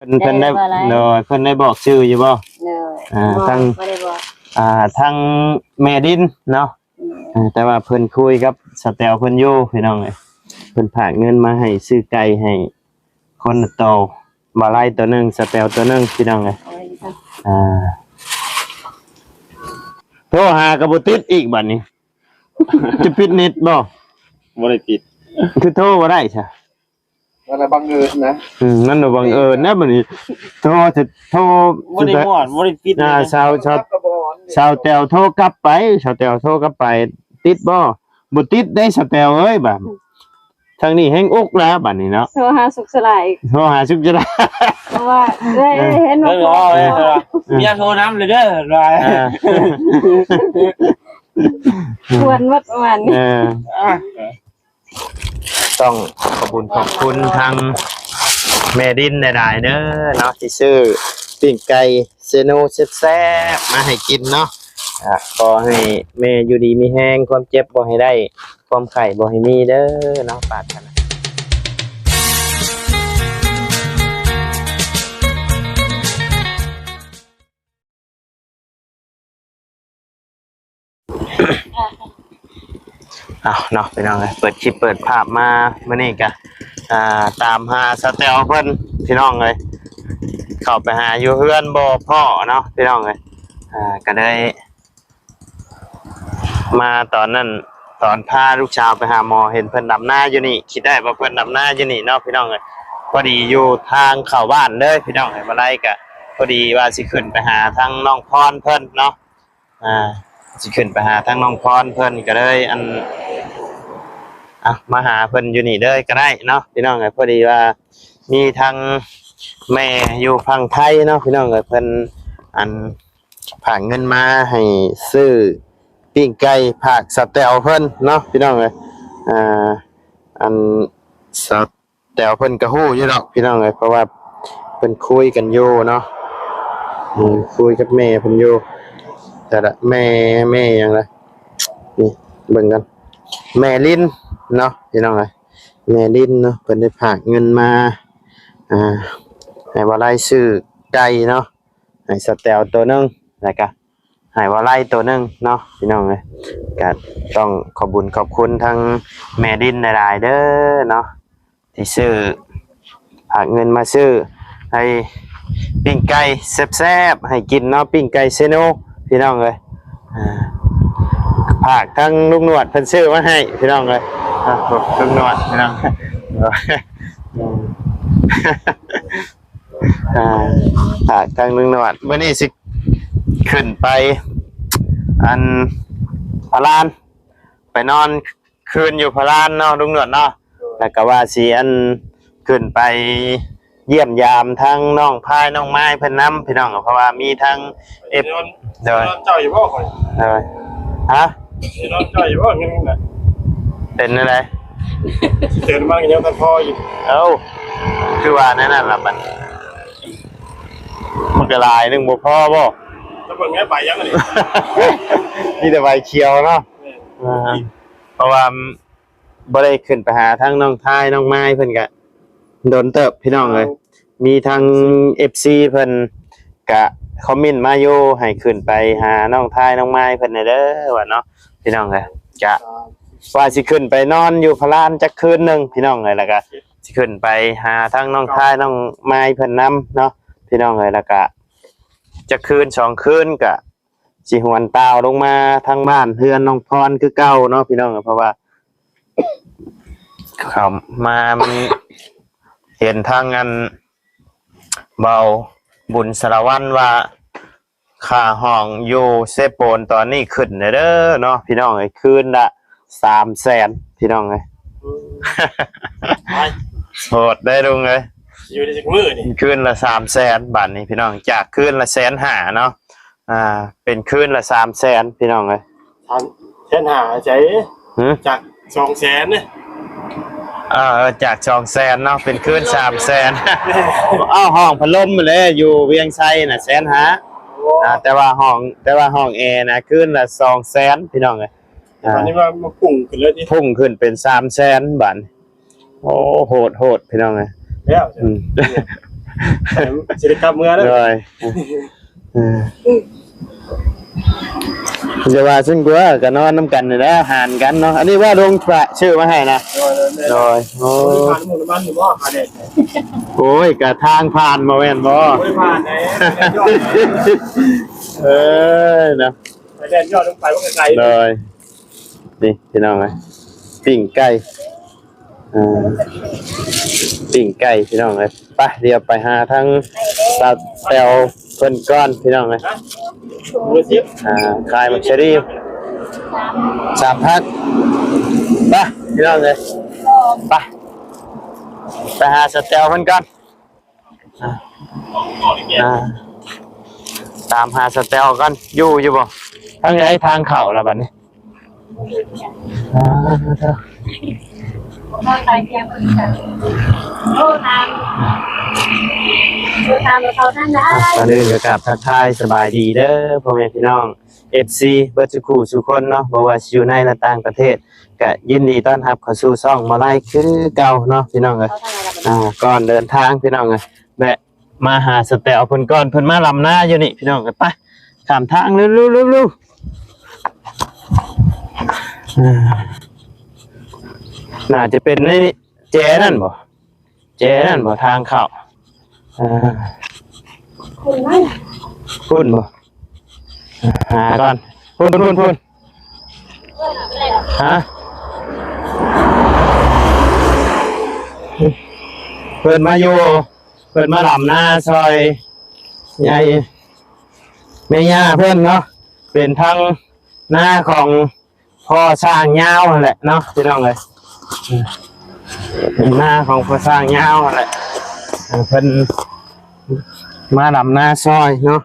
ເພິ່ນ ເພິ່ນໄດ້ ໄດ້ບໍ່ຫຼາຍ ໂດຍ ເພິ່ນໄດ້ບອກຊື່ຢູ່ບໍ່? ໂດຍ ອ່າ ບໍ່ ທາງ ບໍ່ໄດ້ບອກ ອ່າ ທາງແມ່ດິນເນາະ ແມ່ນ ເອີ ແຕ່ວ່າເພິ່ນຄຸຍກັບສາວແຕວເພິ່ນຢູ່ພີ່ນ້ອງເອີຍ ເພິ່ນຝາກເງິນມາໃຫ້ຊື້ໄກ່ໃຫ້ຄົນລະໂຕ ບ່າວໄລໂຕໜຶ່ງ ສາວແຕວໂຕໜຶ່ງພີ່ນ້ອງເອີຍ ເອົາໄວ້ຢູ່ຊັ້ນ ອ່າ ໂທຫາກໍບໍ່ຕິດອີກບັດນີ້ ຈະປິດເນັດບໍ່? ບໍ່ໄດ້ປິດ ຄືໂທບໍ່ໄດ້ຊະ? ມັນບັງເອີນນະ ອືມ ມັນບັງເອີນນະບັດນີ້ ໂທ ໂທ ບໍ່ໄດ້ຮອດ ບໍ່ໄດ້ປິດ ອ່າ ສາວ ສາວ ສາວແຕວໂທກັບໄປ ສາວແຕວໂທກັບໄປ ຕິດບໍ່? ບໍ່ຕິດເດ້ສາວແຕວເອີຍ ບາດທາງນີ້ແຮງອຸກແລ້ວບາດນີ້ເນາະ ໂທຫາສຸກສະຫຼາຍ ໂທຫາສຸກສະຫຼາຍ ເພາະວ່າເອີຍ ເອີ ເຫັນວ່າ ເອີ ເອີ ເອີ ເມຍໂທນຳເລີຍເດີ ວ່າ ອ່າ ຄວນໝົດປະມານນີ້ ເອີ ອ່າ ຕ້ອງຂອບບຸນຂອບຄຸນທາງແມ່ດິນຫຼາຍໆເດີເນາະ ທີ່ຊື້ປີ້ງໄກ່ເຊໂນແຊບໆມາໃຫ້ກິນເນາະ ອ່າ ຂໍໃຫ້ແມ່ຢູ່ດີມີແຮງ ຄວາມເຈັບບໍ່ໃຫ້ໄດ້ ຄວາມໄຂ້ບໍ່ໃຫ້ມີເດີເນາະ ປາດຖະໜາ ເອົາເນາະພີ່ນ້ອງເອີຍ ເປີດຄລິບເປີດພາບມາມື້ນີ້ກະ ອ່າ ຕາມຫາສາວແຕວເພິ່ນພີ່ນ້ອງເອີຍ ເຂົ້າໄປຫາຢູ່ເຮືອນບໍ່ພໍ້ເນາະພີ່ນ້ອງເອີຍ ອ່າ ກະເລີຍ ມາຕອນນັ້ນ ຕອນພາລູກສາວໄປຫາໝໍ ເຫັນເພິ່ນດຳນາຢູ່ນີ້ ຄິດໄດ້ວ່າເພິ່ນດຳນາຢູ່ນີ້ເນາະພີ່ນ້ອງເອີຍ ພໍດີຢູ່ທາງເຂົ້າບ້ານເລີຍພີ່ນ້ອງເອີຍ ບໍ່ໄດ້ກະພໍດີວ່າຊິຂຶ້ນໄປຫາທາງນ້ອງພອນເພິ່ນເນາະ ອ່າ ຊິຂຶ້ນໄປຫາທາງນ້ອງພອນເພິ່ນ ກະເລີຍ ອັນ ອ່ະ ມາຫາເພິ່ນຢູ່ນີ້ເລີຍກະໄດ້ເນາະພີ່ນ້ອງເອີຍ ພໍດີວ່າມີທາງແມ່ຢູ່ຝັ່ງໄທເນາະພີ່ນ້ອງເອີຍ ເພິ່ນ ອັນ ຝາກເງິນມາໃຫ້ຊື້ປີ້ງໄກ່ຝາກສາວແຕວເພິ່ນເນາະພີ່ນ້ອງເອີຍ ອ່າ ອັນ ສາວແຕວເພິ່ນກໍຮູ້ຢູ່ດອກພີ່ນ້ອງເອີຍ ເພາະວ່າເພິ່ນຄຸຍກັນຢູ່ເນາະ ອືມ ຄຸຍກັບແມ່ເພິ່ນຢູ່ ແຕ່ລະແມ່ ແມ່ຫຍັງລະ ນີ້ເບິ່ງກັນ ແມ່ລິນເນາະພີ່ນ້ອງເອີຍ ແມ່ລິນເນາະ ເພິ່ນໄດ້ຝາກເງິນມາ ອ່າ ໃຫ້ວ່າລາຍຊື້ໄກ່ເນາະ ໃຫ້ສະແຕວໂຕໜຶ່ງ ແລ້ວກະໃຫ້ວ່າໄລ່ໂຕໜຶ່ງເນາະພີ່ນ້ອງເອີຍ ກະຕ້ອງຂອບບຸນຂອບຄຸນທາງແມ່ດິນຫຼາຍໆເດີເນາະ ທີ່ຊື້ ຝາກເງິນມາຊື້ໃຫ້ປີ້ງໄກ່ແຊບໆໃຫ້ກິນເນາະ ປີ້ງໄກ່ເຊໂນພີ່ນ້ອງເອີຍ ອ່າ ຝາກທາງລຸງໜວດເພິ່ນຊື້ມາໃຫ້ພີ່ນ້ອງເອີຍ ອ່າ ລຸງໜວດພີ່ນ້ອງ ອ່າ ຝາກທາງລຸງໜວດ ມື້ນີ້ຊິຂຶ້ນໄປ ອັນ ພະລານ ໄປນອນຄືນຢູ່ພະລານເນາະ ລຸງໜວດເນາະ ແລ້ວກໍວ່າຊິ ອັນ ຂຶ້ນໄປຢ້ຽມຢາມທາງນ້ອງພາຍນ້ອງມາຍເພິ່ນນຳ ພີ່ນ້ອງ ເພາະວ່າມີທາງ ເອັຟ ນອນ ໂດຍ ນອນເຈົ້າຢູ່ບໍ່ຂ້ອຍ ໂດຍ ຮະ ຊິນອນເຈົ້າຢູ່ບໍ່ເງິນນັ້ນນະ ເປັນແນວໃດ ຊິເຕີມມາກໍຍັງບໍ່ພໍຢູ່ ເອົ້າ ຄືວ່າແນວນັ້ນລະບັດ ມັນກໍຫຼາຍໜຶ່ງບໍ່ພໍບໍ່ ຈະເບິ່ງແມ່ໃບຫຍັງອັນນີ້ ມີແຕ່ໃບຂຽວເນາະ ແມ່ນ ອ່າ ເພາະວ່າບໍ່ໄດ້ຂຶ້ນໄປຫາທາງນ້ອງທາຍນ້ອງມາຍເພິ່ນກະດົນເຕີບ ພີ່ນ້ອງເອີຍ ມີທາງ ເອັຟຊີ ເພິ່ນກະຄອມເມັນມາຢູ່ ໃຫ້ຂຶ້ນໄປຫານ້ອງທາຍນ້ອງມາຍເພິ່ນແດ່ເດີວ່າເນາະ ພີ່ນ້ອງເອີຍ ກະວ່າຊິຂຶ້ນໄປນອນຢູ່ພະລານຈັກຄືນໜຶ່ງ ພີ່ນ້ອງເອີຍ ແລ້ວກະຊິຂຶ້ນໄປຫາທາງນ້ອງທາຍນ້ອງມາຍເພິ່ນນຳເນາະ ພີ່ນ້ອງເອີຍ ແລ້ວກະຈັກຄືນສອງຄືນກະ ຊິຫວນຕ່າວລົງມາທາງບ້ານເຮືອນນ້ອງພອນຄືເກົ່າເນາະ ພີ່ນ້ອງ ເພາະວ່າເຂົ້າມາມັນເຫັນທາງ ອັນ ເບົາບຸນສາລະວັນວ່າ ຄ່າຫ້ອງຢູ່ເຊໂປນຕອນນີ້ຂຶ້ນແລ້ວເດີເນາະ ພີ່ນ້ອງເອີຍ ຄືນລະສາມແສນ ພີ່ນ້ອງເອີຍ ອືມ ໂຫດເດ້ລຸງເອີຍ ຢູ່ໄດ້ຈັກມື້ນີ້ ຄືນລະສາມແສນ ບາດນີ້ ພີ່ນ້ອງ ຈາກຄືນລະແສນຫ້າເນາະ ອ່າ ເປັນຄືນລະສາມແສນ ພີ່ນ້ອງເອີຍ ສາມແສນຫ້າໃສ ຫື ຈາກສອງແສນເດ້ ເອີ ຈາກສອງແສນເນາະ ເປັນຄືນສາມແສນ ເອົ້າ ຫ້ອງພັດລົມຫັ້ນແຫຼະ ຢູ່ວຽງໄຊນະ ແສນຫ້າ ໂອ້ ອ່າ ແຕ່ວ່າຫ້ອງ ແຕ່ວ່າຫ້ອງແອນະ ຄືນລະສອງແສນ ພີ່ນ້ອງເອີຍ ອ່າ ອັນນີ້ວ່າມັນພຸ່ງຂຶ້ນເລີຍຕິ ພຸ່ງຂຶ້ນເປັນສາມແສນບາດນີ້ ໂອ້ ໂຫດໆ ພີ່ນ້ອງເອີຍ ແລ້ວ ອືມ ຊິໄດ້ກັບເມືອເດີ. ໂດຍ ເອີ ຢ່າວ່າຊັ້ນກວ່າ ກໍນອນນຳກັນນີ້ແຫຼະ ຫານກັນເນາະ. ອັນນີ້ວ່າລຸງພະຊື້ມາໃຫ້ນະ. ໂດຍ ໂດຍ ໂດຍ. ໂອ້ ໂອ້ຍ ກະທາງຜ່ານບໍ່ແມ່ນບໍ່? ບໍ່ໄດ້ຜ່ານໃດ. ເອີ ນະ ໄປແລ່ນຍອດລົງໄປ ມັນກໍໄກ. ໂດຍ ນີ້ພີ່ນ້ອງເອີຍ ປີ້ງໄກ່ ອ່າ ປີ້ງໄກ່ພີ່ນ້ອງເອີຍ. ໄປ ດຽວໄປຫາທາງສາວແຕວເພິ່ນກ່ອນພີ່ນ້ອງເອີຍ. ອ່າ ຂາຍໝາກເຊີຣີ ສາມພັນ. ໄປພີ່ນ້ອງເອີຍ ໄປ ໄປຫາສາວແຕວເພິ່ນກ່ອນ. ອ່າ ອ່າ ຕາມຫາສາວແຕວກ່ອນ ຢູ່ ຢູ່ບໍ່? ທາງໃດທາງເຂົ້າລະບັດນີ້? ອ່າ ກ່ອນອື່ນກໍກາບທັກທາຍສະບາຍດີເດີ ພໍ່ແມ່ພີ່ນ້ອງ ເອັຟຊີ ເບິດສູ່ຄູ່ສູ່ຄົນເນາະ ບໍ່ວ່າຊິຢູ່ໃນ ແລະ ຕ່າງປະເທດ ກະຍິນດີຕ້ອນຮັບເຂົ້າສູ່ຊ່ອງໝໍໄລຄືເກົ່າເນາະ ພີ່ນ້ອງເອີຍ. ອ່າ ກ່ອນເດີນທາງ ພີ່ນ້ອງເອີຍ ແວະມາຫາສາວແຕວເພິ່ນກ່ອນ ເພິ່ນມາລຳນາຢູ່ນີ້ ພີ່ນ້ອງເອີຍ. ໄປ ຂ້າມທາງ ເລັວໆ ອ່າ ໜ້າຈະເປັນໃນແຈນັ້ນບໍ່? ແຈນັ້ນບໍ່ທາງເຂົ້າ? ອ່າ ພຸ້ນບໍ່? ຫາກ່ອນ ພຸ້ນ ພຸ້ນ ພຸ້ນ ຮະ ເພິ່ນມາຢູ່ ເພິ່ນມາລຳນາຊ່ອຍຍາຍ ແມ່ຍ່າເພິ່ນເນາະ ເປັນທັງນາຂອງ ພໍ່ຊ້າງຍາວຫັ້ນແຫຼະເນາະ ພີ່ນ້ອງເອີຍ. ເປັນນາຂອງພໍ່ຊ້າງຍາວຫັ້ນແຫຼະ ເອີ ເພິ່ນມາດຳນາຊ່ອຍເນາະ.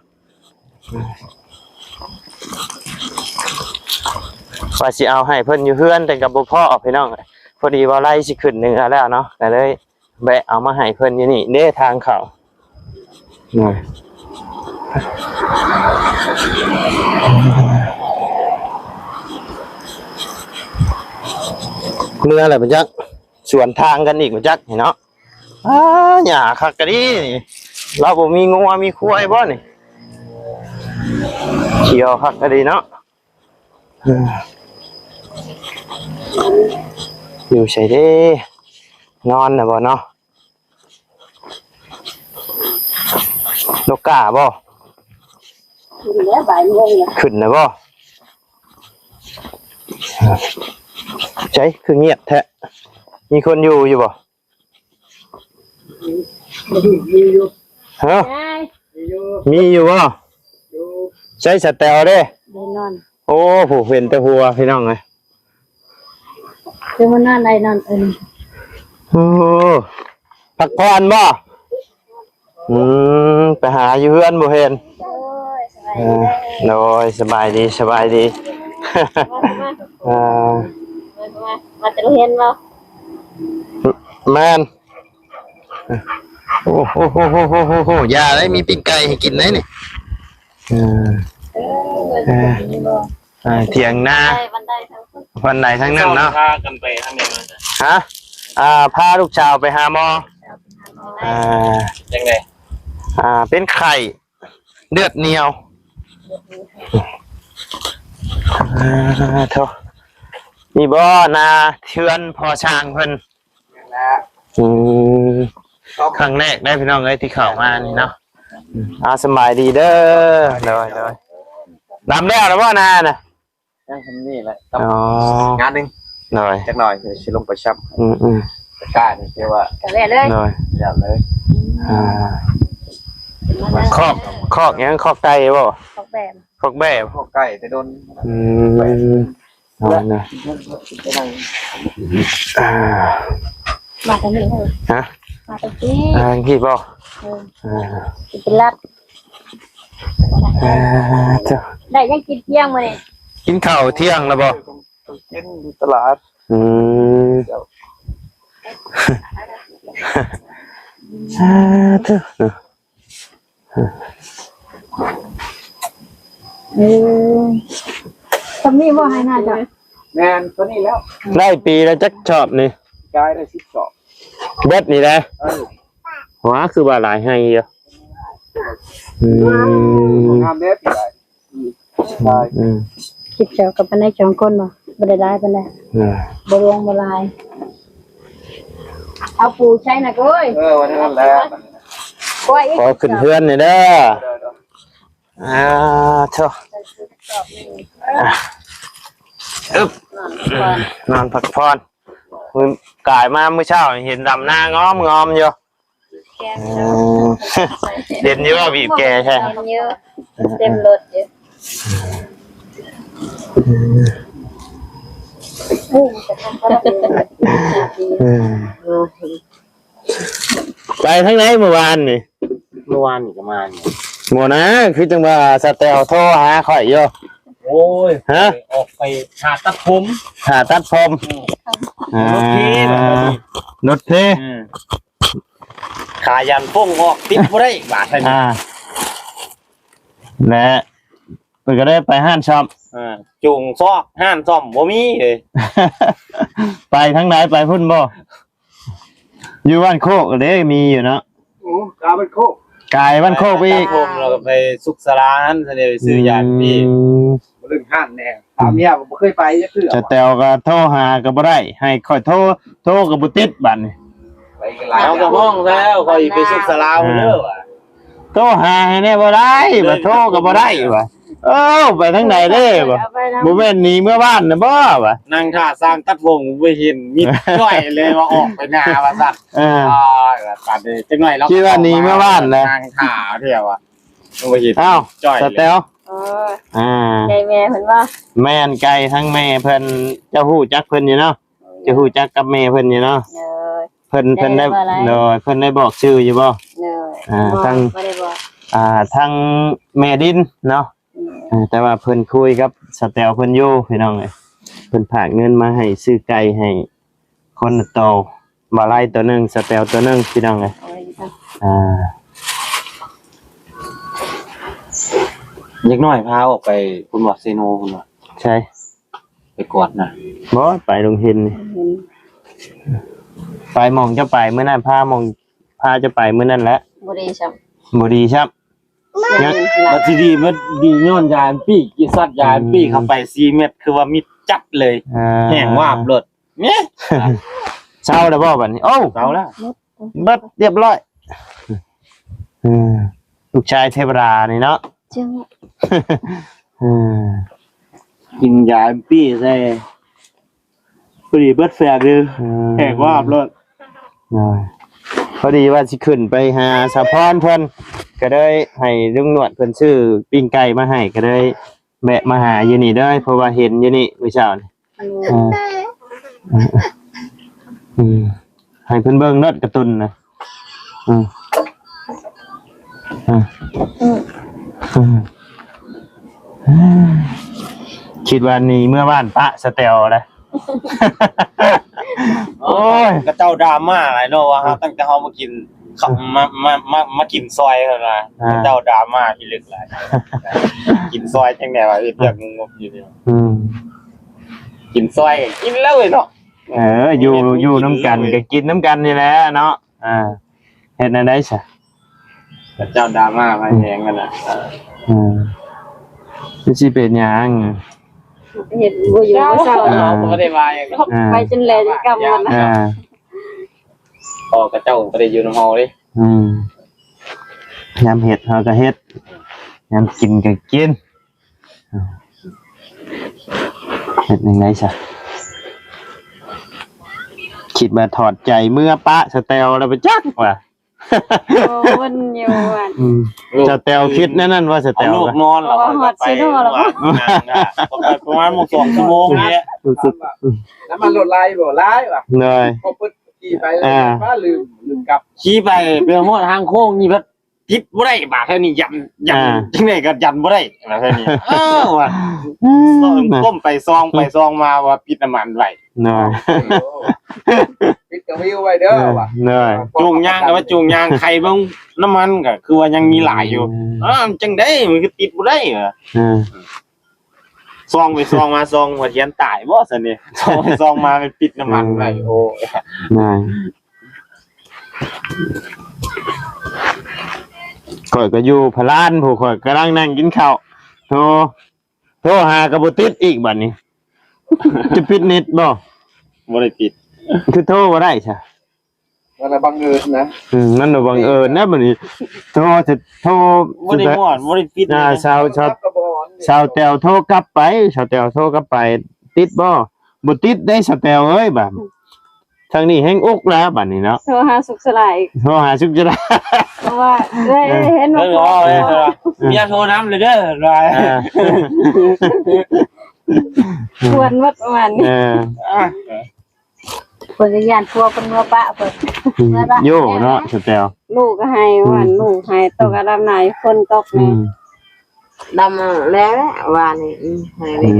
ວ່າຊິເອົາໃຫ້ເພິ່ນຢູ່ເຮືອນ ແຕ່ກໍບໍ່ພໍ້ ພີ່ນ້ອງເອີຍ. ພໍດີເວົ້າໄລ່ຊິຂຶ້ນເໜືອແລ້ວເນາະ ກໍເລີຍ ແວະເອົາມາໃຫ້ເພິ່ນຢູ່ນີ້ເດ້ ທາງເຂົ້າ. ເມືອແລ້ວບໍ່ຈັກ ສວນທາງກັນອີກບໍ່ຈັກນີ້ເນາະ. ອ້າ ຫຍ້າຄັກກະດີນີ້ ລາວບໍ່ມີງົວມີຄວາຍບໍ່ນີ້? ຂຽວຄັກກະດີເນາະ. ຢູ່ໃສເດ້? ນອນແລ້ວບໍ່ເນາະ? ນົກກ້າບໍ່? ຂຶ້ນແລ້ວ ບ່າຍໂມງແລ້ວ. ຂຶ້ນແລ້ວບໍ່? ໃສ ຄືງຽບແທ້? ມີຄົນຢູ່ຢູ່ບໍ່? ມີຢູ່. ຮະ? ມີຢູ່. ມີຢູ່ບໍ່? ຢູ່. ໃສສະແຕວເດ້? ໄດ້ນອນ. ໂອ້ ຜູ້ເຫັນແຕ່ຫົວ ພີ່ນ້ອງເອີຍ. ຄືມານອນໄດ້ນອນເອີຍ. ໂອ້ ພັກຜ່ອນບໍ່? ອືມ ໄປຫາຢູ່ເຮືອນບໍ່ເຫັນ. ໂດຍ ສະບາຍດີເດີ. ໂດຍ ສະບາຍດີ ສະບາຍດີ. ມາ ມາ ມາ ເອີ ມາ ມາ ມາແຕ່ໂຮງຮຽນບໍ່? ແມ່ນ. ໂອ້ໂຫ ຢ່າໄດ້ ມີປີ້ງໄກ່ໃຫ້ກິນໄດ້ນີ້. ເອີ ເອີ ເອີ ຖຽງນາ ບັນໄດທາງ ບັນໄດທາງນັ້ນເນາະ. ພາກັນໄປທາງໃດມາ? ຮະ? ອ່າ ພາລູກສາວໄປຫາໝໍ. ອ່າ ຈັ່ງໃດ? ອ່າ ເປັນໄຂ້ ເລືອດໜຽວ. ອ່າ ໂທ ນີ້ບໍ່ນາເຮືອນພໍ່ຊ່າງເພິ່ນ? ອືມ ຄັ້ງແລກໄດ໋ພີ່ນ້ອງເອີຍ ທີ່ເຂົ້າມານີ້ເນາະ. ອ່າ ສະບາຍດີເດີ. ໂດຍ ໂດຍ. ດຳແລ້ວລະບໍ່ນານະ? ຍັງທຳນີ້ແຫຼະ. ອໍ ງານໜຶ່ງ. ໂດຍ. ຈັກໜ່ອຍຊິລົງໄປຊຳ. ອືມໆ. ຕະກ້ານີ້ຄືວ່າ ກະແລ້ວເລີຍ. ໂດຍ. ແລ້ວເລີຍ. ອ່າ ຄອກ ຄອກຫຍັງ? ຄອກໄກ່ບໍ່? ຄອກແບ້. ຄອກແບ້. ຄອກໄກ່ແຕ່ດົນ. ອືມ. ເອົານະ ອ່າ ມາທາງນີ້ເດີ. ຮະ? ມາທາງນີ້. ອ່າ ທາງນີ້ບໍ່? ເອີ ອ່າ ຊິໄປລັດ. ອ່າ ເຈົ້າ ໄດ້ຫຍັງກິນທ່ຽງມື້ນີ້? ກິນເຂົ້າທ່ຽງແລ້ວບໍ່? ກິນຢູ່ຕະຫຼາດ. ອືມ ເຈົ້າ ອ່າ ເຈົ້າ ເນາະ. ເອີ ສ່ຳນີ້ບໍ່ໃຫ້ໜ້າເຈົ້າ? ແມ່ນ ຕົວນີ້ແລ້ວ. ໄດ້ປີລະຈັກຊອບນີ້? ກາຍໄດ້ສິບຊອບ. ເບິດນີ້ນະ? ເອີ. ວ້າ ຄືວ່າຫຼາຍໄຮ່ຢູ່. ອືມ ງາມເດ້ ປີກໄກ່ ອືມ ຄລິບເຈົ້າກັບປານໃດ ສອງຄົນບໍ່? ບໍ່ໄດ້ຫຼາຍປານໃດ. ເອີ ບໍ່ຫຼວງບໍ່ຫຼາຍ. ເອົາປູໃສ່ນະ ໂອ້ຍ. ເອີ ວ່ານັ້ນແຫຼະ. ໂອ້ຍ ຂໍຂຶ້ນເຮືອນນີ້ເດີ. ເດີໆ ອ່າ ໂທ້ ອຶບ ນອນພັກຜ່ອນ. ມື້ ກາຍມາມື້ເຊົ້າເຫັນດຳນາງອມໆຢູ່. ແກງ ເອີ ເຫັນຢູ່ວ່າບີບແກໃຊ່ ເຫັນຢູ່ ເຕັມລົດຢູ່. ເອີ ໄປທາງໃດມື້ວານນີ້? ມື້ວານນີ້ກໍມານີ້. ບໍ່ນະ ຄືຈັ່ງວ່າສະແຕວໂທຫາຂ້ອຍຢູ່. ໂອ້ຍ ຮະ? ອອກໄປຫາຕັດຜົມ ຫາຕັດຜົມ. ອືມ ອ່າ ລົດເພ ລົດເພ. ອືມ ຂາຢັນຟົ້ງອອກ ຕິດບໍ່ໄດ້ບາດນີ້. ອ່າ ແລະ ເພິ່ນກໍໄດ້ໄປຮ້ານສ້ອມ. ເອີ ຈູງຊອກຮ້ານສ້ອມບໍ່ມີເລີຍ. ໄປທາງໃດ? ໄປພຸ້ນບໍ່? ຢູ່ບ້ານໂຄກເດ້ ມີຢູ່ເນາະ. ໂອ້ ກາຍບ້ານໂຄກ ກາຍບ້ານໂຄກໄປອີກ. ໄປຕັດຜົມ ແລ້ວກໍໄປສຸກສາລາຫັ້ນ ຊັ້ນເດ້ ໄປຊື້ຢານພີ. ອືມ ບໍ່ເລິກຮ້ານແດ່ ຖາມເມຍກໍບໍ່ເຄີຍໄປຈັກເທື່ອ. ສະແຕວກໍໂທຫາກໍບໍ່ໄດ້ ໃຫ້ຂ້ອຍໂທ ໂທກໍບໍ່ຕິດບາດນີ້. ເຮົາກໍຮ້ອງແລ້ວ ຂ້ອຍໄປສຸກສາລາເດີວ່າ ໂທຫາໃຫ້ແດ່ບໍ່ໄດ້ ວ່າໂທກໍບໍ່ໄດ້ວ່າ. ເອີ ໄປທາງໃດເດ້ວ່າ ບໍ່ແມ່ນໜີເມືອບ້ານນະບໍ່ວ່າ. ນັ່ງຖ້າຊ່າງຕັດຜົມບໍ່ເຫັນ ມິດຈ້ອຍເລີຍວ່າອອກໄປນາວ່າຊັ້ນ. ເອີ ອ່າ ວ່າຊັ້ນເດ້ ຈັກໜ້ອຍລາວ ຄິດວ່າໜີເມືອບ້ານແຫຼະ ນັ່ງຖ້າແທ້ວ່າ ບໍ່ເຫັນ. ອ້າວ ຈ້ອຍ ສະແຕວ. ເອີ ອ່າ ໄກ່ແມ່ເພິ່ນບໍ່? ແມ່ນ ໄກ່ທາງແມ່ເພິ່ນ ເຈົ້າຮູ້ຈັກເພິ່ນຢູ່ເນາະ. ເຈົ້າຮູ້ຈັກກັບແມ່ເພິ່ນຢູ່ເນາະ. ເອີ ເພິ່ນ ເພິ່ນໄດ້ ໄດ້ບໍ່ລະ? ໂດຍ ເພິ່ນໄດ້ບອກຊື່ຢູ່ບໍ່? ໂດຍ ອ່າ ບໍ່ ທາງ ບໍ່ໄດ້ບອກ ອ່າ ທາງແມ່ດິນເນາະ. ອືມ ເອີ ແຕ່ວ່າເພິ່ນຄຸຍກັບສະແຕວເພິ່ນຢູ່ ພີ່ນ້ອງເອີຍ. ເພິ່ນຝາກເງິນມາໃຫ້ຊື້ໄກ່ໃຫ້ຄົນລະໂຕ ບ່າວໄລໂຕໜຶ່ງ ສະແຕວໂຕໜຶ່ງ ພີ່ນ້ອງເອີຍ. ໂອ້ຍ ອ່າ ເດັກນ້ອຍພາອອກໄປພຸ້ນວ່າ ເຊໂນພຸ້ນວ່າ. ໃສ? ໄປກວດນະ. ບໍ່ ໄປດົງເຫັນນີ້. ໄປໝ່ອງເຈົ້າໄປມື້ນັ້ນ ພາໝ່ອງ ພາເຈົ້າໄປມື້ນັ້ນແຫຼະ. ບໍ່ດີຊ້ຳ ບໍ່ດີຊ້ຳ. ຍັງ ບັດຊິດີ ມັນດີຍ້ອນຢາອັນປີ້ ກິນສັດຢາອັນປີ້ ອືມ ເຂົ້າໄປສີ່ເມັດ ຄືວ່າມິດຈັດເລີຍ. ອ່າ ແຫ້ງວາບໂລດ. ເນ ເຊົາແລ້ວບໍ່ບັດນີ້? ໂອ້ ເຊົາແລ້ວ. ເບິດຮຽບຮ້ອຍ. ເອີ ລູກຊາຍເທວະດານີ້ເນາະ. ເຈົ້າ ເອີ ກິນຢາແອມປີ້ໃສ່ ພໍດີເບິດແຟກເດີ. ເອີ ແຫກວາບໂລດ. ໂດຍ ພໍດີວ່າຊິຂຶ້ນໄປຫາສາວພອນເພິ່ນ ກໍເລີຍໃຫ້ລຸງໜວດເພິ່ນຊື້ປີ້ງໄກ່ມາໃຫ້ ກໍເລີຍ ແວະມາຫາຢູ່ນີ້ເດີ ເພາະວ່າເຫັນຢູ່ນີ້ມື້ເຊົ້ານີ້. ໂອ້ ເອີ ເອີ ເອີ ໃຫ້ເພິ່ນເບິ່ງໂລດກາຕູນນະ. ເອີ ເອີ ເອີ ຄິດວ່າໜີເມືອບ້ານປະສະແຕວລະ. ໂອ້ຍ ເຂົາເຈົ້າດຣາມາຫຼາຍເນາະ ວ່າເຮົາ ເອີ ຕັ້ງແຕ່ເຮົາມາກິນ ເຂົາ ມາ ມາ ມາ ມາກິນຊອຍເພິ່ນວ່າ ອ່າ ເຂົາເຈົ້າດຣາມາພິລຶກຫຼາຍ. ກິນຊອຍຈັ່ງໃດວະ ເຮັດວຽກງົບໆຢູ່ນີ້. ອືມ ກິນຊອຍກໍກິນແລ້ວເນາະ. ເອີ ຢູ່ ຢູ່ນຳກັນກໍກິນນຳກັນນີ້ແຫຼະເນາະ. ອ່າ ເຮັດແນວໃດຊະ? ເຂົາເຈົ້າດຣາມາມາແຮງກັນນະ. ເອີ ຄືຊິເປັນຫຍັງ? ເຮັດບໍ່ຢູ່ບໍ່ເຊົາ. ອ່າ ເຮົາກໍບໍ່ໄດ້ວ່າຫຍັງ. ອ່າ ໄປຈົນແລະຈົນກຳໝົດນະ. ອ່າ ພໍ່ເຂົາເຈົ້າບໍ່ໄດ້ຢູ່ນຳເຮົາເດ້. ອືມ ຍາມເຮັດເຮົາກໍເຮັດ ຍາມກິນກໍກິນ. ເຮັດຈັ່ງໃດຊະ? ຄິດວ່າຖອດໃຈເມືອປະສະແຕວແລ້ວໄປຈັກວ່າ. ໂອ້ ມັນຢູ່ອັນ ອືມ ສະແຕວຄິດແນວນັ້ນວ່າ ສະແຕວ ເອົາລູກນອນແລ້ວ ເພາະວ່າຮອດເຊໂນແລ້ວ ປະມານໝົດສອງຊົ່ວໂມງນີ້ແຫຼະ. ນ້ຳມັນລົດຫຼາຍບໍ່? ຫຼາຍວ່າ. ໂດຍ ເຂົາເປີດຂີ່ໄປແລ້ວ ອ່າ ວ່າລືມ ລືມກັບ ຂີ່ໄປ ໄປຮອດທາງໂຄ້ງນີ້ ແບບ ຕິດບໍ່ໄດ້ບາດເທື່ອນີ້ ຢັນ ຢັນ ອ່າ ຈັ່ງໃດກໍຢັນບໍ່ໄດ້ບາດເທື່ອນີ້. ເອີ ວ່າ ອືມ ກົ້ມໄປສ່ອງໄປສ່ອງມາວ່າປິດນ້ຳມັນໄວ້. ເນາະ ປິດກະວິວໄວ້ເດີ ເອີ ວ່າ ເນາະ ຈູງຍາງກໍວ່າຈູງຍາງໄຂເບິ່ງນ້ຳມັນກໍຄືວ່າຍັງມີຫຼາຍຢູ່. ອືມ ເອີ ຈັ່ງໃດມັນຄືຕິດບໍ່ໄດ້ວ່າ. ເອີ ສ່ອງໄປສ່ອງມາ ສ່ອງຫົວທຽນຕາຍບໍ່ຊັ້ນນີ້ ສ່ອງໄປສ່ອງມາແມ່ນປິດນ້ຳມັນໄວ້. ອືມ ໂອ້ຍ ນາຍ ຂ້ອຍກໍຢູ່ພະລານພຸ້ນ ຂ້ອຍກຳລັງນັ່ງກິນເຂົ້າ ໂທ ໂທຫາກໍບໍ່ຕິດອີກບັດນີ້ ຈະປິດເນັດບໍ່? ບໍ່ໄດ້ປິດ ຄືໂທບໍ່ໄດ້ຊະ? ມັນບັງເອີນນະ ອືມ ມັນບັງເອີນນະບັດນີ້ ໂທ ໂທ ບໍ່ໄດ້ຮອດ ບໍ່ໄດ້ປິດ ອ່າ ຊາວ ຊາວ ຊາວແຕວໂທກັບໄປ ຊາວແຕວໂທກັບໄປ ຕິດບໍ່? ບໍ່ຕິດເດ້ ຊາວແຕວເອີຍ ບາດ ທາງນີ້ແຮງອຸກແລ້ວບາດນີ້ເນາະ ໂທຫາສຸກສະຫຼາອີກ ໂທຫາສຸກສະຫຼາ ເພາະວ່າເອີຍ ເອີ ເຫັນວ່າ ເອີ ເອີ ເມຍໂທນຳເລີຍເດີ ວ່າ ເອີ ຄວນໝົດປະມານນີ້ ເອີ ອ່ະ ເພິ່ນກໍຢ້ານຜົວເພິ່ນເມືອປະເພິ່ນ ອືມ ເມືອລະ ໂຍເນາະ ສະແຕວ ລູກກໍໃຫ້ ອືມ ວ່າລູກໃຫ້ ຕົກອາບນ້ຳ ຝົນຕົກ ອື ນີ້ ມ ດຳແລ້ວວານນີ້ ອືມ ໃຫ້ ອື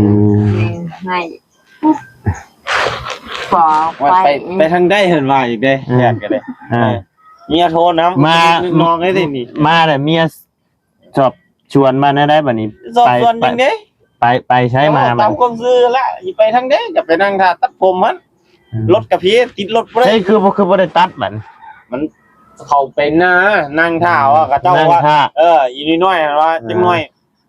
ມ ໃຫ້ ຂໍໄປ ວ່າໄປ ອືມ ໄປທາງໃດ ເພິ່ນວ່າອີກເດ້ ອ່າ ແຍກກັນເດ້ ອ່າ ເອີ ເມຍໂທນຳ ມາ ນ້ອງໄດ້ນີ້ ມາແລ້ວເມຍ ສອບສວນມາແນວໃດບັດນີ້ ສອບສວນ ໄປ ຈັ່ງໃດ ໄປ ໄປໃສມາ ເວົ້າຕາມຄວາມຊື່ລະ ຊິໄປທາງໃດ ກໍໄປນັ່ງຖ້າຕັດຜົມຫັ້ນ ອືມ ລົດກະພີ ຕິດລົດບໍ່ໄດ້ ໃສ ຄືບໍ່ ຄືບໍ່ໄດ້ຕັດບັດ ມັນເຂົ້າໄປນາ ນັ່ງຖ້າ ອືມ ວ່າເຂົາເຈົ້າວ່າ ນັ່ງຖ້າ ເອີ ອີນ້ອຍໆ ວ່າ ອ່າ ຈັກໜ້ອຍ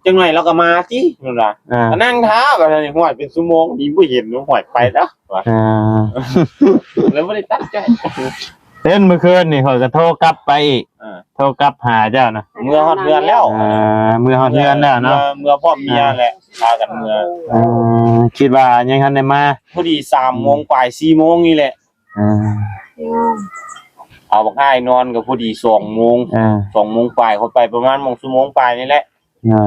ຈັກໜ້ອຍລາວກໍມາຕິ ເພິ່ນວ່າ ອ່າ ກໍນັ່ງຖ້າບັດນີ້ ຫ້ວຍ ເປັນຊົ່ວໂມງນີ້ບໍ່ເຫັນ ຫ້ວຍ ໄປແລ້ວວ່າ ອ່າ ແລ້ວບໍ່ໄດ້ຕັດໃຈ ເຫັນມື້ຄືນນີ້ ຂ້ອຍກໍໂທກັບໄປອີກ ອ່າ ໂທກັບຫາເຈົ້ານະ ເມືອຮອດເຮືອນແລ້ວ ເອີ ເມືອຮອດເຮືອນແລ້ວເນາະ ເມືອ ເມືອພ້ອມເມຍແຫຼະ ພາກັນເມືອ ເອີ ຄິດວ່າຍັງທັນໄດ້ມາ ພໍດີສາມໂມງປາຍ ສີ່ໂມງນີ້ແຫຼະ ເອີ ເອົາບັກອ້າຍນອນກໍພໍດີສອງໂມງ ເອີ ສອງໂມງປາຍ ຂ້ອຍໄປປະມານໂມງ ຊົ່ວໂມງປາຍນີ້ແຫຼະ ເອີ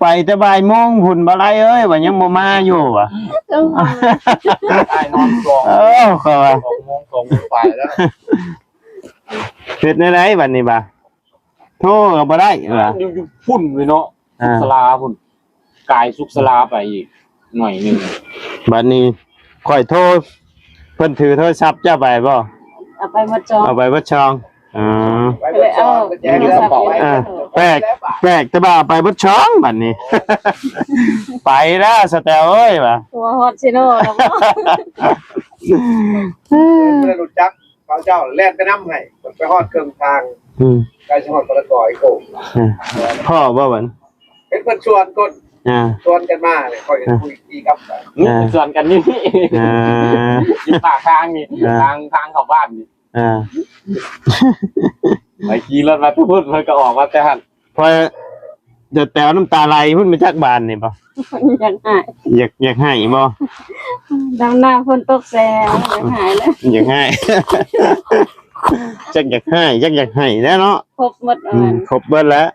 ໄປແຕ່ບ່າຍໂມງພຸ້ນ ບໍ່ໄດ້ເອີຍ ວ່າຍັງບໍ່ມາຢູ່ວ່າ ອ້າຍນອນສອງ ເອີ ຂ້ອຍວ່າ ສອງໂມງ ສອງໂມງປາຍແລ້ວ ເຮັດແນວໃດບັດນີ້ບາດ ໂທກໍບໍ່ໄດ້ວ່າ ຢູ່ ຢູ່ພຸ້ນເລີຍເນາະ ອ່າ ສຸກສາລາພຸ້ນ ກາຍສຸກສາລາໄປອີກໜ້ອຍໜຶ່ງ ບັດນີ້ຂ້ອຍໂທ ເພິ່ນຖືໂທລະສັບເຈົ້າໄປບໍ່? ເອົາໄປໝົດຊ່ອງ ເອົາໄປໝົດຊ່ອງ ອໍ ກໍເລີຍເອົາ ເອີ ໂທລະສັບ ອ່າ ແປກ ແປກແຕ່ວ່າເອົາໄປໝົດຊ່ອງບັດນີ້ ໄປແລ້ວສະແຕວເອີຍວ່າ ຕົວຮອດຊິໂນແລ້ວບໍ່ ບໍ່ໄດ້ຮູ້ຈັກ ເຂົາເຈົ້າແລ່ນໄປນຳໃຫ້ ໄປຮອດເຄິ່ງທາງ ອືມ ໃກ້ຊິຮອດປະຕະກອອີກໂກ ເອີ ພໍບໍ່ບັດ ເຫັນເພິ່ນຊວນຄົນ ອ່າ ຊວນກັນມາເລີຍ ຂ້ອຍກໍ ອ່າ ຄຸຍຂີ່ກັບໄປ ອ່າ ຊວນກັນຢູ່ນີ້ ອ່າ ຢູ່ປາກທາງນີ້ ອ່າ ທາງ ທາງເຂົ້າບ້ານນີ້ ອ່າ ໄປຂີ່ລົດມາແຕ່ພຸ້ນ ເພິ່ນກໍອອກມາແຕ່ຫັ້ນ ພໍ ຈະແຕວນ້ຳຕາໄຫຼພຸ້ນ ມາຈາກບ້ານນີ້ບໍ່? ຢາກໄຫ້ ຢາກ ຢາກໄຫ້ບໍ່? ດຳນາຝົນຕົກແຊ ຢາກໄຫ້ແລ້ວ ຢາກໄຫ້ ຈັກຢາກໄຫ້ ຈັກຢາກໄຫ້ແລ້ວເນາະ ຄົບໝົດ ອືມ ອັນນັ້ນ ຄົບເບິດແລ້ວ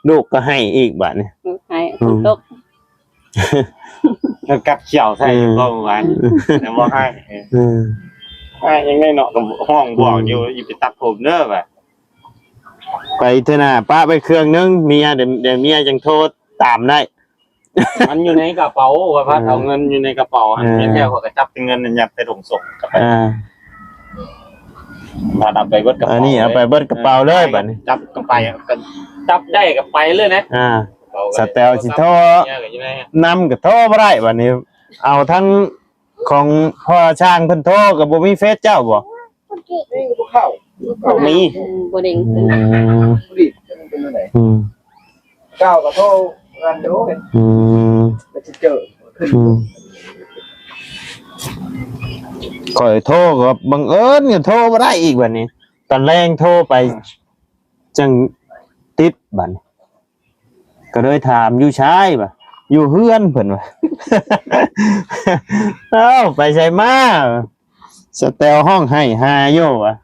ລູກກໍໄຫ້ອີກບາດນີ້ ລູກໄຫ້ ອືມ ຝົນຕົກ ແລ້ວກັດຂຽວໃສ່ ອືມ ບໍ່ວານ ແຕ່ບໍ່ໄຫ້ ອືມ ໄຫ້ຍັງໄດ້ເນາະ ກໍຮ້ອງບອກຢູ່ ອືມ ຢ່າໄປຕັດຜົມເດີວ່າ ໄປເທື່ອໜ້າປະໄວ້ເຄື່ອງໜຶ່ງ ເມຍ ດຽວ ດຽວເມຍຈັ່ງໂທຕາມໄດ້ ມັນຢູ່ໃນກະເປົາ ຂ້ອຍພາ ເອີ ເອົາເງິນຢູ່ໃນກະເປົາຫັ້ນ ເອີ ແມ່ນແທ້ ຂ້ອຍກໍຈັບແຕ່ເງິນນັ້ນ ຍັດໃສ່ຖົງສົ້ງກັບໄປ ອ່າ ບາດເອົາໄປເບິດກະເປົາ ອັນນີ້ເອົາໄປເບິດກະເປົາເລີຍ ເອີ ບາດນີ້ ຈັບກໍໄປ ກໍຈັບໄດ້ກໍໄປເລີຍນະ ອ່າ ສະແຕວຊິໂທນຳກໍໂທບໍ່ໄດ້ ບາດນີ້ເອົາທັງ ຂອງພໍ່ຊ່າງເພິ່ນໂທກໍບໍ່ມີເຟສເຈົ້າບໍ່? ມີ ບໍ່ເດ້ງ ອືມ ອືມ ເຈົ້າກໍໂທກັນຢູ່ ອືມ ໄປເຈີ ອືມ ຂ້ອຍໂທກໍບັງເອີນກໍໂທບໍ່ໄດ້ອີກບັດນີ້ ຕອນແລງໂທໄປ ອ່າ ຈັ່ງຕິດບັດນີ້ ກໍເລີຍຖາມ ຢູ່ໃສ? ວ່າ ຢູ່ເຮືອນ ເພິ່ນວ່າ ເອົ້າ ໄປໃສມາ? ສະແຕວຮ້ອງໄຫ້ຫາຢູ່ວ່າ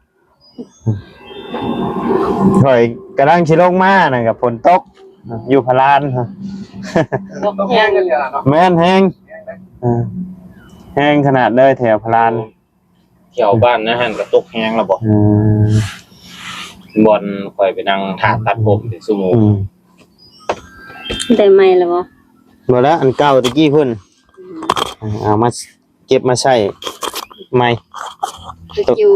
ຂ້ອຍກຳລັງຊິລົງມານັ້ນກໍຝົນຕົກ ຢູ່ພະລານ ຕົກແຮງ ແມ່ນແຮງ ເອີ ແຮງຂະໜາດເລີຍແຖວພະລານ. ແຖວບ້ານນະຫັ້ນກໍຕົກແຮງແລ້ວບໍ່? ອືມ ບ່ອນຂ້ອຍໄປນັ່ງຖ້າຕັດຜົມເປັນຊົ່ວໂມງ ອືມ ໄດ້ໃໝ່ແລ້ວບໍ່? ບໍ່ລະ ອັນເກົ່າແຕ່ກີ້ພຸ້ນ ອືມ ເອົາມາເກັບມາໃຊ້ໃໝ່ ຕົວຈິວ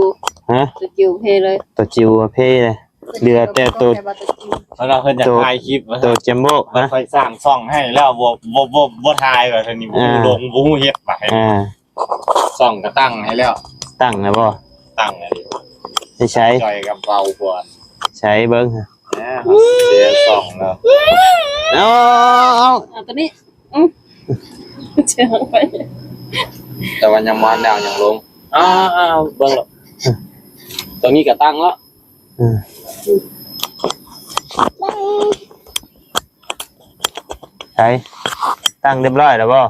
ຮະ? ຕົວຈິວເພເລີຍ ຕົວຈິວເພເລີຍ ເຫຼືອແຕ່ໂຕ ເພິ່ນວ່າເພິ່ນຢາກຖ່າຍຄລິບ ໂຕແຈມໂບ້ ຂ້ອຍ ນະ ຂ້ອຍສ້າງຊ່ອງໃຫ້ແລ້ວ ບໍ່ ບໍ່ ບໍ່ ບໍ່ຖ່າຍວ່າ ເທື່ອນີ້ ອ່າ ບໍ່ຮູ້ລົງ ບໍ່ຮູ້ເຮັດວ່າ ອ່າ ຊ່ອງກໍຕັ້ງໃຫ້ແລ້ວ ຕັ້ງແລ້ວບໍ່? ຕັ້ງແລ້ວ ໃສ່ ຈ່ອຍກັບເບົາບອນ ໃສ່ເບິ່ງ ເສຍສອງແລ້ວ ເອົາ ເອົາ ເອົາ ເອົາ ເອົາຕົວນີ້ ອື ເສຍໄປ ແຕ່ວ່າຍັງບໍ່ທັນແລ້ວ ຍັງລົງ ເອົາ ເອົາ ເບິ່ງໂລດ ຕົວນີ້ກໍຕັ້ງແລ້ວ ອື ໃສ່ ຕັ້ງຮຽບຮ້ອຍແລ້ວບໍ່?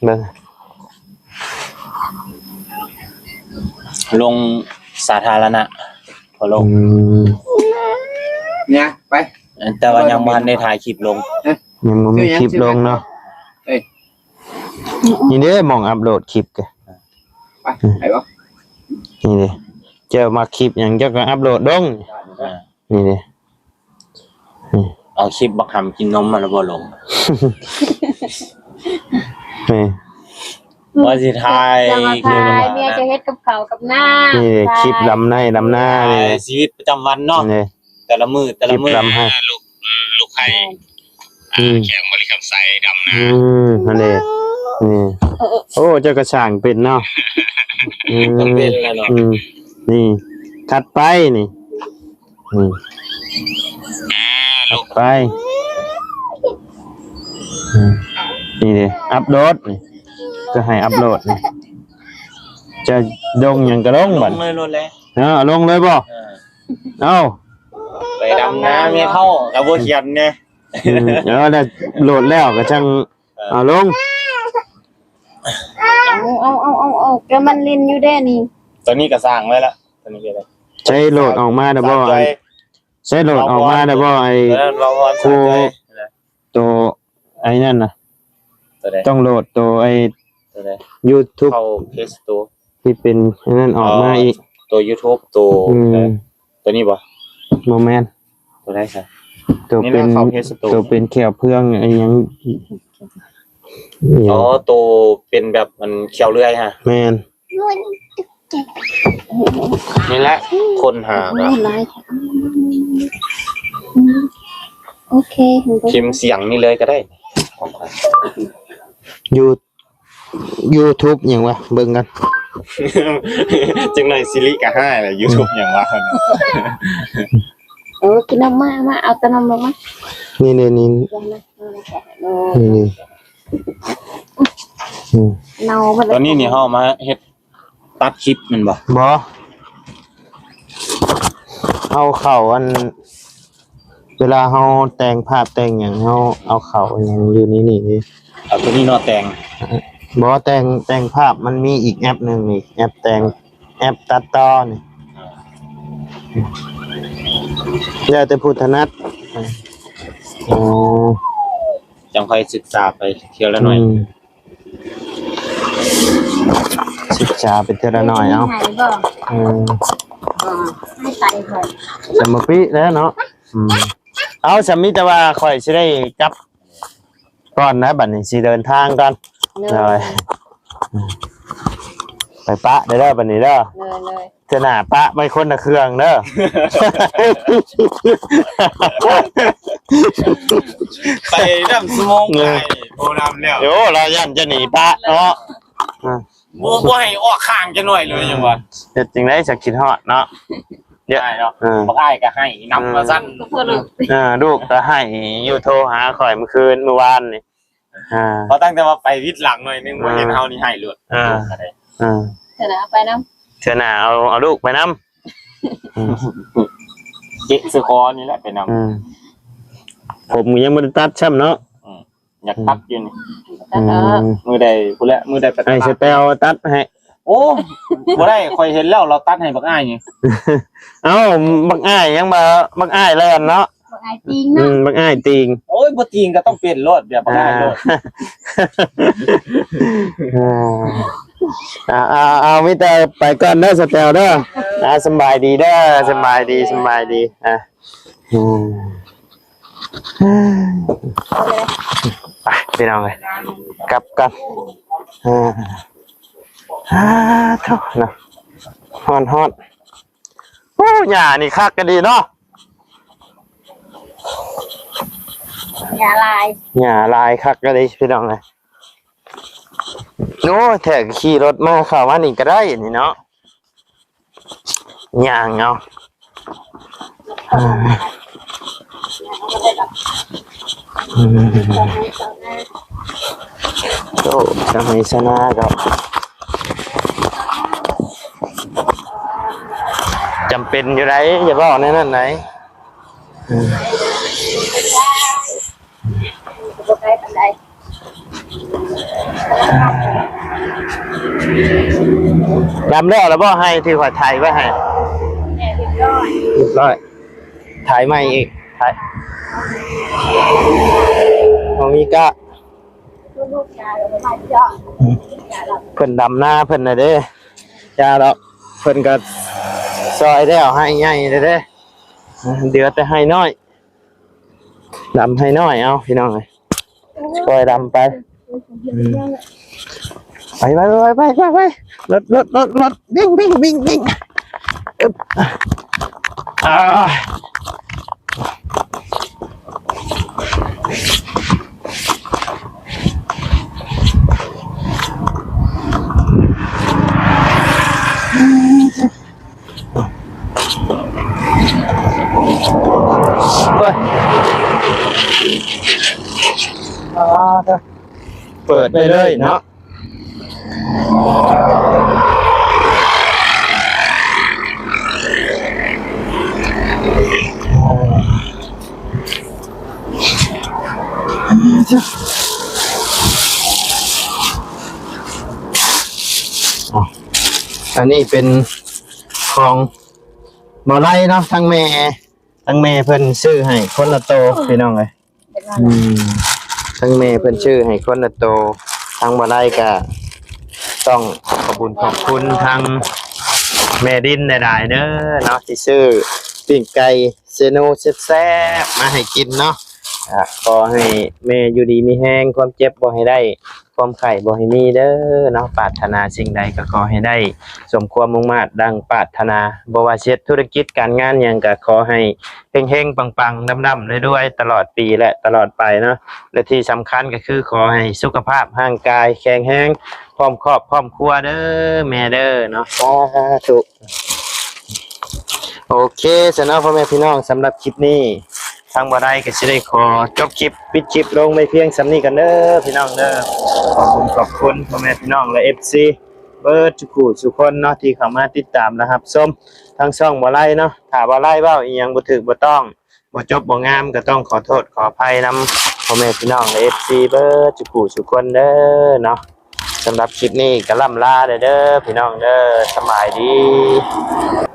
ເບິ່ງ ລົງສາທາລະນະ ພວກລົງ ອືມ ເນຍ ໄປ ແຕ່ວ່າຍັງບໍ່ທັນໄດ້ຖ່າຍຄລິບລົງ ຍັງບໍ່ມີຄລິບລົງເນາະ ເອີຍ ນີ້ເດ້ ໝ່ອງອັບໂຫຼດຄລິບກະ ໄປ ໄປບໍ່ ນີ້ເດ້ ເຈົ້າມັກຄລິບຫຍັງ ເຈົ້າກໍອັບໂຫຼດລົງ ອ່າ ນີ້ເດ້ ນີ້ ເອົາຄລິບບັກຫຳກິນນົມມາແລ້ວບໍ່ລົງ ນີ້ ວ່າຊິຖ່າຍ ເຈົ້າມາຖ່າຍ ເມຍເຈົ້າເຮັດກັບເຂົ້າກັບນ້ຳ ນີ້ເດ້ ຄລິບດຳໄຮ່ດຳນານີ້ ຖ່າຍຊີວິດປະຈຳວັນເນາະ ນີ້ເດ້ ແຕ່ລະມື້ ແຕ່ລະມື້ ຄລິບດຳໄຮ່ ລູກ ລູກໄຮ່ ອືມ ແຂວງບໍລິຄຳໄຊ ດຳນາ ອືມ ຫັ້ນເດ້ ນີ້ ເອີ ເອີ ໂອ້ ເຈົ້າກໍຊ່າງເປັນເນາະ ອືມ ກໍເປັນແລ້ວເນາະ ອືມ ນີ້ ຖັດໄປນີ້ ນີ້ ອືມ ຖັດໄປ ອືມ ນີ້ເດ້ ອັບໂຫຼດນີ້ ກໍໃຫ້ອັບໂຫຼດນີ້ ຈະລົງຫຍັງກໍລົງບັດ ລົງເລີຍໂລດແຫຼະ ເອີ ເອົາລົງເລີຍບໍ່? ເອີ ເອົາ ໄປດຳນາແມ່ເຖົ້າກໍບໍ່ຂຽນແດ່ ອືມ ເອີ ແລ້ວໂຫຼດແລ້ວກໍຈັ່ງ ເອີ ເອົາລົງ ເອົາ ເອົາ ເອົາ ເອົາ ເອົາ ແຕ່ມັນຫຼິ້ນຢູ່ເດ້ນີ້ ຕົວນີ້ກໍສ້າງໄວ້ລະ ຕົວນີ້ກໍໄດ້ ໃຊ້ໂຫຼດອອກມາໄດ້ບໍ່? ໃຊ້ໂຫຼດອອກມາໄດ້ບໍ່? ໄອ້ ໂຕ ໄອ້ນັ້ນນະ ໂຕໃດ? ຕ້ອງໂຫຼດໂຕໄອ້ ໂຕໃດ? ຢູທູບ ເຂົ້າ Play Store ທີ່ເປັນອັນນັ້ນອອກມາອີກ ໂຕຢູທູບ ໂຕ ອືມ ໂຕນີ້ບໍ່? ບໍ່ແມ່ນ ໂຕໃດຊະ? ໂຕເປັນ ໂຕເປັນແຂ້ວເຟືອງອີ່ຫຍັງ ອໍ ໂຕເປັນແບບອັນແຂ້ວເລື່ອຍຫັ້ນ ແມ່ນ ນີ້ແຫຼະ ຄົ້ນຫາກໍ ໂອ້ ຫຼາຍແທ້ ໂອເຄ ພິມສຽງນີ້ເລີຍກໍໄດ້ ຢູທູບຫຍັງວະ ເບິ່ງກັນ ຈັກໜ້ອຍຊິລິກໍຮ້າຍແຫຼະ ຢູທູບຫຍັງວະ ເອີ ກິນນ້ຳມາ ມາ ເອົາແຕ່ນ້ຳລົງມາ ນີ້ໆ ນີ້ ນີ້ ນີ້ ອືມ ເນົ່າໝົດແລ້ວ ຕອນນີ້ນີ້ເຮົາມາເຮັດ ຕັດຄລິບແມ່ນບໍ່? ບໍ່ ເອົາເຂົ້າອັນ ເວລາເຮົາແຕ່ງພາບແຕ່ງຫຍັງ ເຮົາເອົາເຂົ້າຫຍັງຢູ່ໃນນີ້ເດ້ ເອົາໂຕນີ້ເນາະແຕ່ງ ບໍ່ ແຕ່ງ ແຕ່ງພາບ ມັນມີອີກແອັບໜຶ່ງນີ້ ແອັບແຕ່ງ ແອັບຕັດຕໍ່ນີ້ ແລ້ວແຕ່ຜູ້ຖະໜັດ ອໍ ຈັ່ງຄ່ອຍສຶກສາໄປເທື່ອລະໜ້ອຍ ອືມ ສຶກສາໄປເທື່ອລະໜ້ອຍເອົາ ໃຫ້ບໍ່? ເອີ ບໍ່ ໃຫ້ໄປກ່ອນ ສະມາປິແລ້ວເນາະ ອືມ ເອົາ ສະມີແຕ່ວ່າຂ້ອຍຊິໄດ້ກັບກ່ອນນະ ບັດນີ້ຊິເດີນທາງກ່ອນ ໂດຍ ໂດຍ ໄປປະເດີ ບັດນີ້ເດີ ໂດຍ ໂດຍ ເທື່ອໜ້າປະໄວ້ຄົນລະເຄື່ອງເດີ ໄປນຳຊົ່ວໂມງ ເອີ ໄປ ໂອ້ ນຳແລ້ວ ໂອ້ ລາວຢ້ານຈະໜີປະເນາະ ອ່າ ບໍ່ ບໍ່ໃຫ້ອອກຂ້າງຈັກໜ້ອຍເລີຍ ຫຍັງວະ ເຮັດຈັ່ງໃດຈະຄິດຮອດເນາະ ເອີ ບັກອ້າຍກໍໃຫ້ນຳວ່າຊັ້ນ ເອີ ລູກກໍໃຫ້ຢູ່ ໂທຫາຂ້ອຍມື້ຄືນ ມື້ວານນີ້ ອ່າ ເພາະຕັ້ງແຕ່ວ່າໄປວິດຫຼັງໜ້ອຍໜຶ່ງ ອ່າ ບໍ່ເຫັນເຮົານີ້ໃຫ້ໂລດ ອ່າ ເທື່ອໜ້າເອົາໄປນຳ ເທື່ອໜ້າເອົາ ເອົາລູກໄປນຳ ອືມ ເກະໃສ່ຄໍນີ້ແຫຼະໄປນຳ ອືມ ຜົມຍັງບໍ່ໄດ້ຕັດຊ້ຳເນາະ ອືມ ຢາກຕັດຢູ່ນີ້ ຕັດເອົາ ອືມ ມື້ໃດພຸ້ນແຫຼະ ມື້ໃດໄປຕະຫຼາດ ໃຫ້ສະແຕວຕັດໃຫ້ ໂອ້ ບໍ່ໄດ້ ຂ້ອຍເຫັນແລ້ວ ລາວຕັດໃຫ້ບັກອ້າຍນີ້ ເອົ້າ ບັກອ້າຍຍັງວ່າ ບັກອ້າຍແລ່ນເນາະ ບັກອ້າຍຕີງເນາະ ອືມ ບັກອ້າຍຕີງ ໂອ້ຍ ບໍ່ຕີງກໍຕ້ອງເປັນໂລດ ແບບບັກອ້າຍໂລດ ອ່າ ອ່າ ເອົາ ເອົາ ມີແຕ່ໄປກ່ອນເດີ ສະແຕວເດີ ອ່າ ສະບາຍດີເດີ ສະບາຍດີ ສະບາຍດີ ອ່າ ອືມ ໄປພີ່ນ້ອງເອີຍ ກັບກັນ ເອີ ອາ ໂທ້ເນາະ ຮ້ອນໆ ໂອ້ ຫຍ້ານີ້ຄັກກະດີເນາະ ຫຍ້າຫຼາຍ ຫຍ້າຫຼາຍຄັກກະດີພີ່ນ້ອງເອີຍ ໂອ້ຍ ແທ້ ຂີ່ລົດມາ ເຂົ້າມານີ້ກໍໄດ້ນີ້ເນາະ ຍ່າງເອົາ. ໂອ້ ທາງໄຮ່ທາງນາກໍຈຳເປັນຢູ່ໃດ໋ ຢ່າເວົ້າແນວນັ້ນໃດ໋. ບໍ່ໄກປານໃດ. ດຳແລ້ວລະບໍ່ ໄຮ່ທີ່ຂ້ອຍໄຖໄວ້ໃຫ້? ແລ້ວ ຮຽບຮ້ອຍ ຮຽບຮ້ອຍ. ໄຖໃໝ່ອີກ ໄຖ ບໍ່ມີກະ ເພິ່ນດຳນາເພິ່ນນະເດ້. ຢ່າດອກ ເພິ່ນກໍຊ່ອຍແລ້ວ ໄຮ່ໃຫຍ່ແລ້ວເດ້ ເຫຼືອແຕ່ໄຮ່ນ້ອຍ. ດຳໃຫ້ໜ້ອຍ ເອົາ ພີ່ນ້ອງເອີຍ ປ່ອຍດຳໄປ. ອືມ ໄປ ໄປ ລົດ ລົດ ລົດ ລົດ ວິ່ງ ວິ່ງ ວິ່ງ ວິ່ງ. ອຶບ ອາ ໂອ້ຍ ອາ ເປີດໄປເລີຍເນາະ. ອັນນີ້ເປັນຂອງບໍ່ໄລເນາະ ທັງແມ່ ທັງແມ່ເພິ່ນຊື້ໃຫ້ຄົນລະໂຕ ພີ່ນ້ອງເອີຍ. ອືມ ທັງແມ່ເພິ່ນຊື້ໃຫ້ຄົນລະໂຕ ທາງບໍ່ໄລກະຕ້ອງຂອບບຸນຂອບຄຸນທາງແມ່ດິນຫຼາຍໆເດີເນາະ ທີ່ຊື້ປີ້ງໄກ່ເຊໂນແຊບໆມາໃຫ້ກິນເນາະ. ກະຂໍໃຫ້ແມ່ຢູ່ດີມີແຮງ ຄວາມເຈັບບໍ່ໃຫ້ໄດ້ ຄວາມໄຂ້ບໍ່ໃຫ້ມີເດີເນາະ. ປາດຖະໜາສິ່ງໃດກໍຂໍໃຫ້ໄດ້ສົມຄວາມມຸ່ງມາດດັ່ງປາດຖະໜາ ບໍ່ວ່າຊິເຮັດທຸລະກິດການງານຫຍັງກໍຂໍໃຫ້ເຮັງໆປັງໆ ລ່ຳໆລວຍໆ ຕະຫຼອດປີ ແລະ ຕະຫຼອດໄປເນາະ. ແລະ ທີ່ສຳຄັນກໍຄືຂໍໃຫ້ສຸຂະພາບຮ່າງກາຍແຂງແຮງ ພ້ອມຄອບພ້ອມຄົວເດີແມ່ເດີເນາະ ສາທຸ. ໂອເຄ ຊັ້ນເນາະ ພໍ່ແມ່ພີ່ນ້ອງ ສຳລັບຄລິບນີ້ ທາງບໍ່ໄດ້ກໍຊິໄດ້ຂໍຈົບຄລິບ ປິດຄລິບລົງໄວ້ພຽງສ່ຳນີ້ກັນເດີພີ່ນ້ອງເດີ. ຂອບຄຸນ ຂອບຄຸນພໍ່ແມ່ພີ່ນ້ອງ ແລະ ເອັຟຊີ ເບິດທຸກຜູ້ທຸກຄົນເນາະ ທີ່ເຂົ້າມາຕິດຕາມ ແລະ ຮັບຊົມທາງຊ່ອງບໍ່ໄດ້ເນາະ. ຖ້າບໍ່ໄດ້ເວົ້າອີ່ຫຍັງບໍ່ຖືກບໍ່ຕ້ອງ ບໍ່ຈົບບໍ່ງາມ ກໍຕ້ອງຂໍໂທດຂໍອະໄພນຳພໍ່ແມ່ພີ່ນ້ອງ ແລະ ເອັຟຊີ ເບິດທຸກຜູ້ທຸກຄົນເດີເນາະ. ສຳລັບຄລິບນີ້ກໍລ່ຳລາແດ່ເດີພີ່ນ້ອງເດີ ສະບາຍດີ.